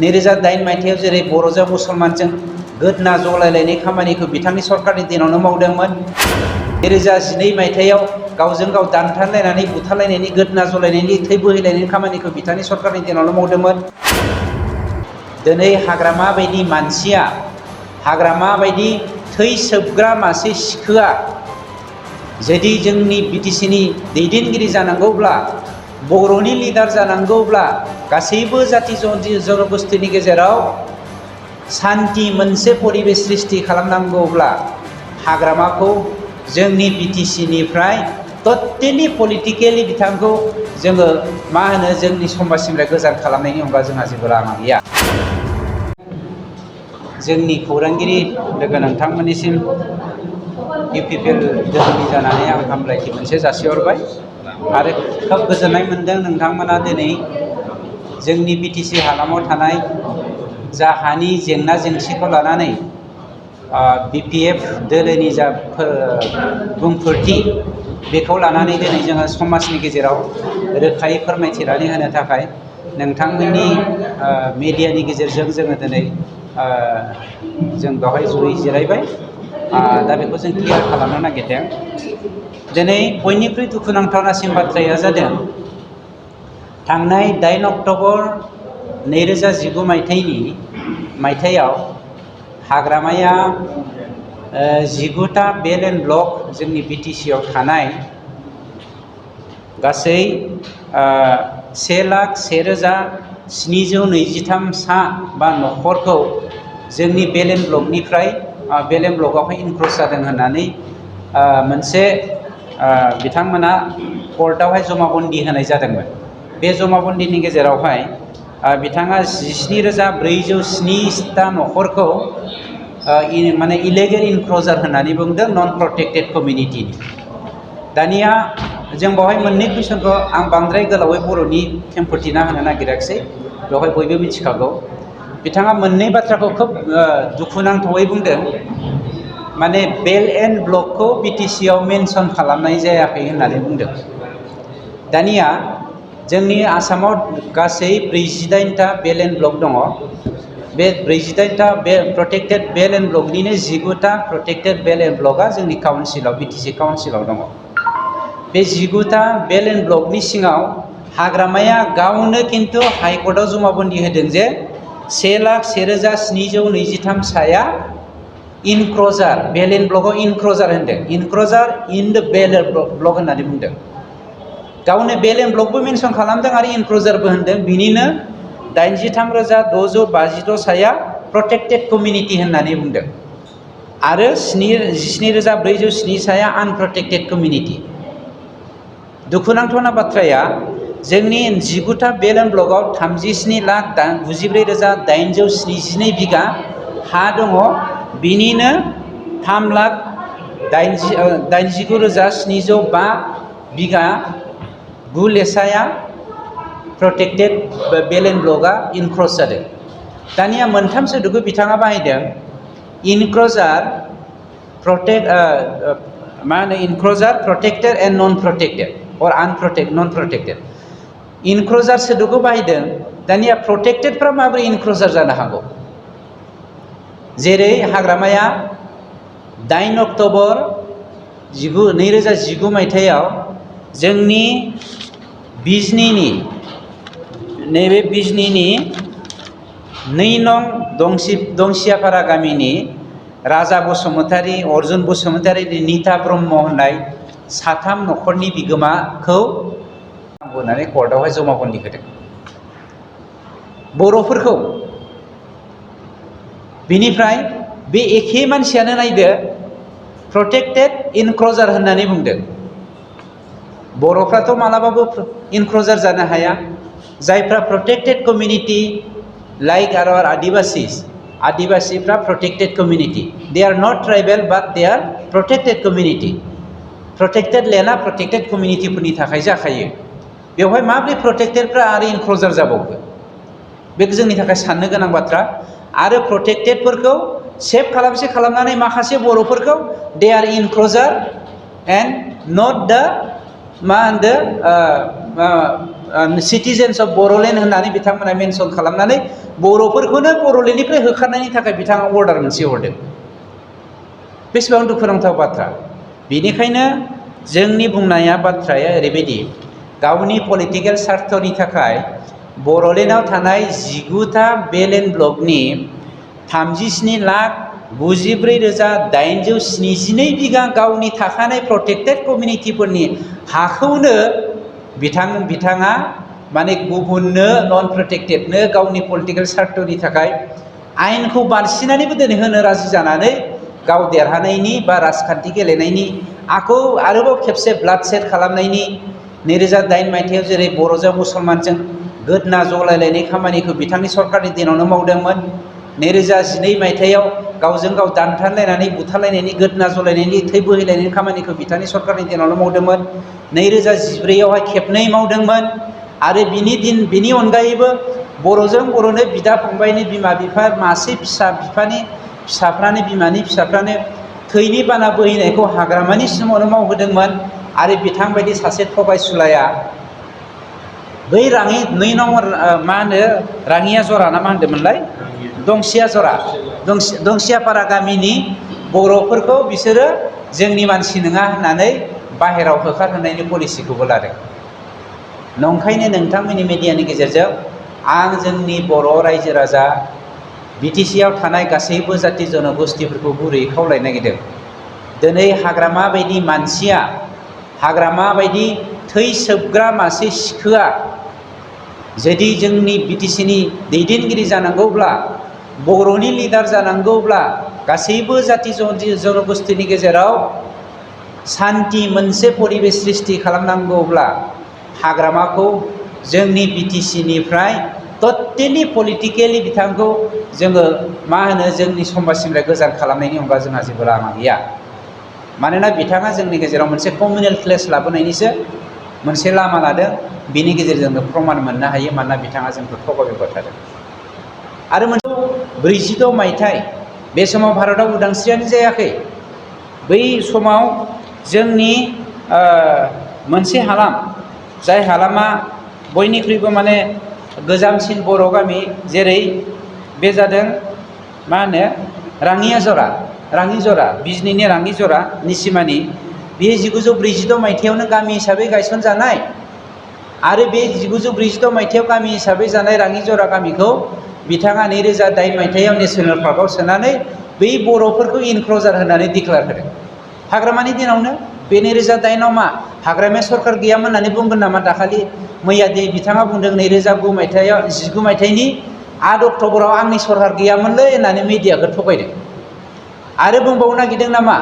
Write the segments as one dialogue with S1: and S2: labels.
S1: 2008 मायथाइयाव जेरै बर'जों मुसलमानजों गोदना जलायलायनाय खामानिखौ बिथांनि सरकारनि दिनावनो मावदोंमोन। 2012 मायथाइयाव गावजों गाव दानथारलायनानै बुथारलायनायनि गोदना जलायनायनि थै बोहैलायनायनि खामानिखौ बिथांनि सरकारनि दिनावनो मावदोंमोन। दिनै हाग्रामा बायदि मानसिया, हाग्रामा बायदि थै सोबग्रा मासे सिखोआ जुदि जोंनि बिटिसिनि दैदेनगिरि जानांगौब्ला, बर'नि लिडार जानांगौब्ला, गासैबो जाति जनगोष्ठीनि गेजेराव शान्ति मोनसे परिबेश सृष्टि खालामनांगौब्ला हाग्रामाखौ जोंनि बिटिसिनिफ्राय टटेलि पलिटिकेलि बिथांखौ जोङो जोंनि समाजनिफ्राय गोजान खालामनायनि अनगा जोंहा जेबो लामा गैया। जोंनि खौरांगिरि लोगो नोंथांमोननिसिम UPPL दोलोनि जानानै आं हामलायथि मोनसे जासिहरबाय आरो खोब गोजोननाय मोनदों नोंथांमोना दिनै जोंनि BTC हालामाव थानाय जा हानि जेंना जेंसिखौ लानानै BPF दोलोनि जा बुंफोरथि बेखौ लानानै दिनै जोङो समाजनि गेजेराव रोखायै फोरमायथिनानै होनो थाखाय नोंथांमोननि मेडियानि गेजेरजों जोङो दिनै जों बेवहाय जयै जिरायबाय। दा बेखौ जों क्लियार खालामनो नागिरदों। दिनै बयनिख्रुइ दुखुनांथावनासिन बाथ्राया जादों थांनाय 8 अक्ट'बर 2019 मायथाइयाव हाग्रामाया 19टा बेल एन्ड ब्लक जोंनि BTC आव थानाय गासै 1,01,723 सा बा न'खरखौ जोंनि बेल एन्ड ब्लकनिफ्राय बेल एन्ड ब्लकआवहाय इनक्ल'ज जादों होननानै मोनसे बिथांमोना कर्टआवहाय जमाबन्दी होनाय जादोंमोन। बे जमाबन्दिनि गेजेरावहाय बिथाङा 17,407टा न'खरखौ माने इलिगेल इनक्ल'जार होननानै बुंदों, नन प्रटेक्टेड कमिउनिटिनि। दानिया जों बेवहाय मोननै कुइसनखौ आं बांद्राय गोलावै बर'नि खेंफोरथिना होनो नागिराखिसै, बेवहाय बयबो मिथिखागौ। बिथाङा मोननै बाथ्राखौ खोब दुखुनांथावै बुंदों, माने बेल एन्ड ब्लकखौ BTC आव मेनसन खालामनाय जायाखै होननानै बुंदों। दानिया जोंनि आसामाव गासै 48टा बेल एन्ड ब्लक दङ। बे 48टा प्रटेक्टेड बेल एन्ड ब्लकनिनो 19टा प्रटेक्टेड बेल एन्ड ब्लकआ जोंनि काउन्सिलाव BTC काउन्सिलाव दङ। बे 19टा बेल एन्ड ब्लकनि सिङाव हाग्रामाया गावनो खिन्थु हाइकर्टआव जमाबन्दी होदों जे 1,01,723 साया इनक्ल'जार, बेल एन्ड ब्लकआव इनक्ल'जार होनदों, इनक्ल'जार इन द बेल एन्ड ब्लक होननानै बुंदों। गावनो बेल एन्ड ब्लकबो मेनसन खालामदों आरो इनक्ल'जारबो होनदों। बिनिनो 83,652 साया प्रटेक्टेड कमिउनिटि होननानै बुंदों आरो 17,407 साया आनप्रटेक्टेड कमिउनिटि। दुखुनांथावना बाथ्राया जोंनि 19टा बेल एन्ड ब्लकआव 37,94,872 बिगा हा दङ। बिनिनो 3,89,705 बिगा 9 लेसाया प्रटेक्टेड बेल एन्ड ब्लकआ इनक्ल'ज जादों। दानिया मोनथाम सोदोबखौ बिथाङा बाहायदों, इनक्ल'जार, इनक्ल'जार, प्रटेक्टेड एन्ड नन प्रटेक्टेड और नन प्रटेक्टेड। इनक्ल'जार सोदोबखौ बाहायदों। दानिया प्रटेक्टेडफ्रा माबोरै इनक्ल'जार जानो हागौ? जेरै हाग्रामाया 8 अक्ट'बर 2019 मायथाइयाव जोंनि नैबे बिजनीनि 2 नं दंसियापारा गामिनि राजा बसुमतारी, अर्जुन बसुमतारी, निता ब्रह्म होननाय 3 न'खरनि बिगोमाखौ बुंनानै कर्टआवहाय जमाबन्दी होदों। बर'फोरखौ बिनिफ्राय बे एखे मानसियानो नायदो प्रटेक्टेड इनक्ल'जार होननानै बुंदों। बर'फ्राथ' मालाबाबो इनक्ल'जार जानो हाया। जायफ्रा प्रटेक्टेड कमिउनिटि लाइक आवर आदिबासिफ्रा protected community, they are not tribal but they are protected community. Protected लेन्डआ प्रटेक्टेड कमिउनिटिफोरनि थाखाय जाखायो। बेवहाय माबोरै प्रटेक्टेडफ्रा आरो इनक्ल'जार जाबावगोन? बे जोंनि थाखाय साननो गोनां बाथ्रा। आरो प्रटेक्टेडफोरखौ सेभ खालामनानै माखासे बर'फोरखौ दे आर इनक्ल'जार एन्ड नट दा सिटिजेन्स अफ बर'लेण्ड होननानै बिथांमोना मेनसन खालामनानै बर'फोरखौनो बर'लेण्डनिफ्राय होखारनायनि थाखाय बिथाङा अर्डार मोनसे हरदों। बेसेबां दुखुनांथाव बाथ्रा। बेनिखायनो जोंनि बुंनाया बाथ्राया ओरैबायदि, गावनि पलिटिकेल स्वार्थनि थाखाय बर'लेण्डआव थानाय 19टा बेल एन्ड ब्लकनि 37,94,872 बिगा गावनि थाखानाय प्रटेक्टेड कमिउनिटिफोरनि हाखौनो बिथाङा माने गुबुननो नन प्रटेक्टेडनो गावनि पलिटिकेल स्वार्थनि थाखाय आयेनखौ बारसिनानैबो दिनै होनो राजि जानानै गाव देरहानायनि बा राजखान्थि गेलेनायनि आरोबाव खेबसे ब्लाड सेड खालामनायनि 2008 मायथाइयाव जेरै बर'जों मुसलमानजों गोदना जलायलायनाय खामानिखौ बिथांनि सरकारनि दिनावनो मावदोंमोन। 2012 मायथाइयाव गावजों गाव दानथारलायनानै बुथारलायनायनि गोदना जलायनायनि थै बोहैलायनायनि खामानिखौ बिथांनि सरकारनि दिनावनो मावदोंमोन। 2014आवहाय खेबनै मावदोंमोन। आरो बिनि अनगायैबो बर'जों बर'नो बिदा फंबायनि बिमा बिफा मासे फिसाफ्रानो बिमानि फिसाफ्रानो थैनि बाना बोहैनायखौ हाग्रामानि सिमावनो मावहोदोंमोन। आरो बिथांबायदि सासे थगायसुलाया बै राङि 2 नम्बर राङिया जरा ना मा होनदोंमोनलाय, दंसियापारा गामिनि बर'फोरखौ बिसोरो जोंनि मानसि नङा होननानै बाहेराव होखारहोनायनि पलिसिखौबो लादों। नंखायनो नोंथांमोननि मिडियानि गेजेरजों आं जोंनि बर' रायजो राजा बिटिसिआव थानाय गासैबो जाति जनगोष्ठीफोरखौ गुरैयै खावलायनो नागिरदों। दिनै हाग्रामा बायदि मानसिया, हाग्रामा बायदि थै सोबग्रा मासे सिखोआ जुदि जोंनि बिटिसिनि दैदेनगिरि जानांगौब्ला, बर'नि लिडार जानांगौब्ला, गासैबो जाति जनगोष्ठीनि गेजेराव सान्थि मोनसे परिबेस सृष्टि खालामनांगौब्ला हाग्रामाखौ जोंनि बिटिसिनिफ्राय टटेलि पलिटिकेलि बिथांखौ जोङो जोंनि समाजनिफ्राय गोजान खालामनायनि अनगा जोंहा जेबो लामा गैया। मानोना बिथाङा जोंनि गेजेराव मोनसे कमिउनेल क्लेश लाबोनायनिसो मोनसे लामा लादों। बिनि गेजेरजोंनो प्रमान मोननो हायो, मानोना बिथाङा जोंखौ थगायबोबाय थादों। आरो 46 मायथाइ बे समाव भारतआव उदांस्रियानो जायाखै। बै समाव जोंनि मोनसे हालाम, जाय हालामा बयनिख्रुइबो गोजामसिन बर' गामि, जेरै बे जादों राङि जरा, बिजनीनि राङि जरा निसिमानि। बेयो 1946 मायथाइयावनो गामि हिसाबै गायसनजानाय। आरो बे 1946 मायथाइयाव गामि हिसाबै जानाय राङि जरा गामिखौ बिथाङा 2008 मायथाइयाव नेसनेल पार्कआव सोनानै बै बर'फोरखौ इनक्ल'जार होनानै डिक्लेयार होदों। हाग्रामानि दिनावनो बे 2008आव हाग्रामाया सरकार गैयामोन होननानै बुंगोन नामा? दाखालि मैया बिथाङा बुंदों 1919 मायथाइनि 8 अक्ट'बराव आंनि सरकार गैयामोनलै होननानै मिडियाखौ थगायदों। आरो बुंबावनो नागिरदों नामा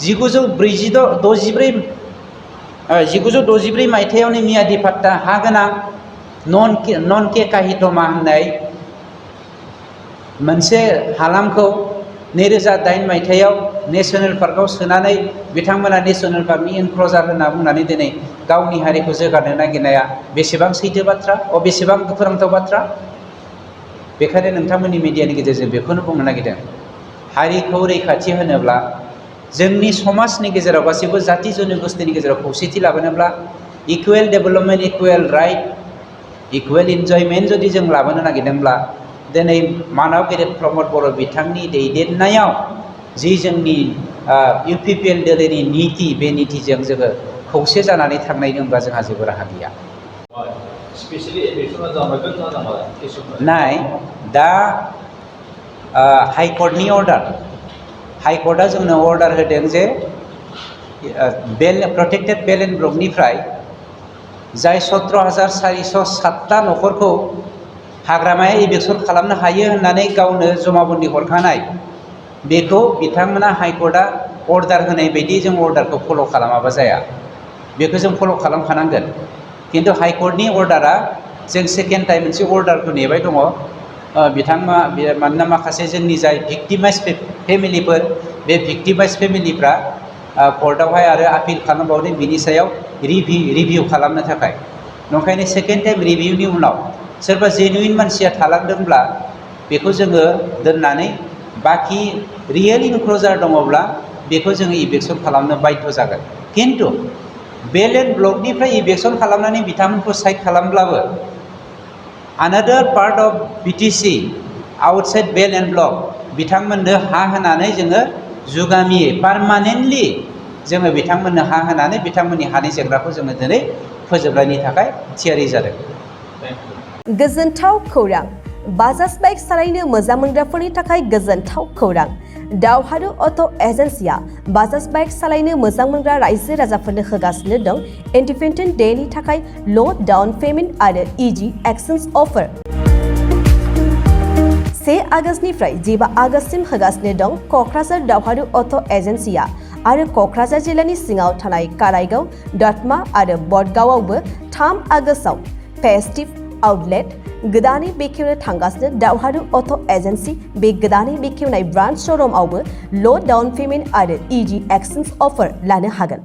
S1: 1964 मायथाइयावनो मियादि पाट्टा हा गोनां नन के काहितमा होननाय मोनसे हालामखौ 2008 मायथाइयाव नेसनेल पार्कआव सोनानै बिथांमोना नेसनेल पार्कनि इनक्ल'जार होनना बुंनानै दिनै गावनि हारिखौ जौगानो नागिरनाया बेसेबां सैथो बाथ्रा, बेसेबां दुखुनांथाव बाथ्रा। बेखायनो नोंथांमोननि मिडियानि गेजेरजों बेखौनो बुंनो नागिरदों, हारिखौ रैखाथि होनोब्ला, जोंनि समाजनि गेजेराव गासैबो जाति जनगोष्ठीनि गेजेराव खौसेथि लाबोनोब्ला, equal development, equal right, equal enjoyment जुदि जों लाबोनो नागिरदोंब्ला, दिनै मानव गेदेर प्रमद बर' बिथांनि दैदेननायाव जि जोंनि UPPL दोलोनि नीति, बे नीतिजों जोङो खौसे जानानै थांनायनि अनगा जोंहा जेबो राहा गैया। नाय दा हाइकर्टनि हाइकर्टआ जोंनो अर्डार होदों जे प्रटेक्टेड बेल एन्ड ब्लकनिफ्राय जाय 17,407टा न'खरखौ हाग्रामाया इभिकसन खालामनो हायो होननानै गावनो जमाबन्दी हरखानाय, बेखौ बिथांमोना हाइकर्टआ अर्डार होनाय बायदि जों अर्डारखौ फल' खालामाबा जाया। बेखौ जों फल' खालामखानांगोन। खिन्थु हाइकर्टनि अर्डारा, जों सेकेन्ड टाइम मोनसे अर्डारखौ नेबाय दङ। मानोना माखासे जोंनि जाय भिक्टिमाइज फेमिलिफोर, बे भिक्टिमाइज फेमिलिफ्रा कर्टआवहाय आरो आपिल खालामबावदों बिनि सायाव रिभिउ खालामनो थाखाय। नंखायनो सेकेन्ड टाइम रिभिउनि उनाव सोरबा जेनुइन मानसिया थालांदोंब्ला बेखौ जोङो दोननानै बाखि रियेल इनक्ल'जार दङब्ला बेखौ जोङो इभिकसन खालामनो बाध्य जागोन। खिन्थु बे लेन्ड ब्लकनिफ्राय इभेक्सन खालामनानै बिथांमोनखौ साइड खालामब्लाबो another part of BTC outside बे लेन्ड ब्लक बिथांमोननो हा होनानै जोङो जुगामियै पारमानेन्टलि जोङो बिथांमोननो हा होनानै बिथांमोननि हानि जेंनाखौ जोङो दिनै फोजोबनायनि थाखाय थियारि जादों।
S2: गोजोनथाव खौरां। बाजाज बाइक सालायनो मोजां मोनग्राफोरनि थाखाय गोजोनथाव खौरां। दावहारु अट' एजेन्सिया बाजाज बाइक सालायनो मोजां मोनग्रा रायजो राजाफोरनो होगासिनो दं इन्डिपेन्डेन्ट डेनि थाखाय ल' डाउन पेमेन्ट आरो इजि एक्सचेन्ज अफार। 1 आगस्तनिफ्राय 15 आगस्तसिम होगासिनो दं क'क्राझार दावहारु अट' एजेन्सिया आरो क'क्राझार जिल्लानि सिङाव थानाय काराइगाव, दतमा आरो बडगावआवबो 3 आगस्टआव फेस्टिभ आउटलेट गोदानै बेखेवनो थांगासिनो दावहारु अट' एजेन्सि। बे गोदानै बेखेवनाय ब्रान्च श'रुमआवबो ल' डाउन पेमेन्ट आरो इजि एक्सचेन्ज अफार लानो हागोन।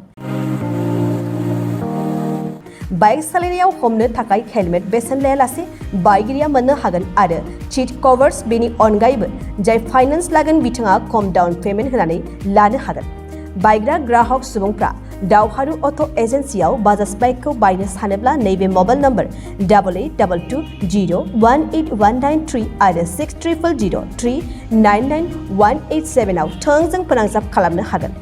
S2: बाइक सालायनायाव हमनो थाखाय हेलमेट बेसेन लायालासे बाइगिरिया मोननो हागोन आरो सीट कभार्स। बेनि अनगायैबो जाय फाइनान्स लागोन बिथाङा खम डाउन पेमेन्ट होनानै लानो हागोन। बायग्रा ग्राहक सुबुंफ्रा दावहारु अट' एजेन्सियाव बाजाज बाइकखौ बायनो सानोब्ला नैबे मबाइल नम्बर 8822018193 आरो 600003991187 आव थोंजों फोनांजाब खालामनो हागोन।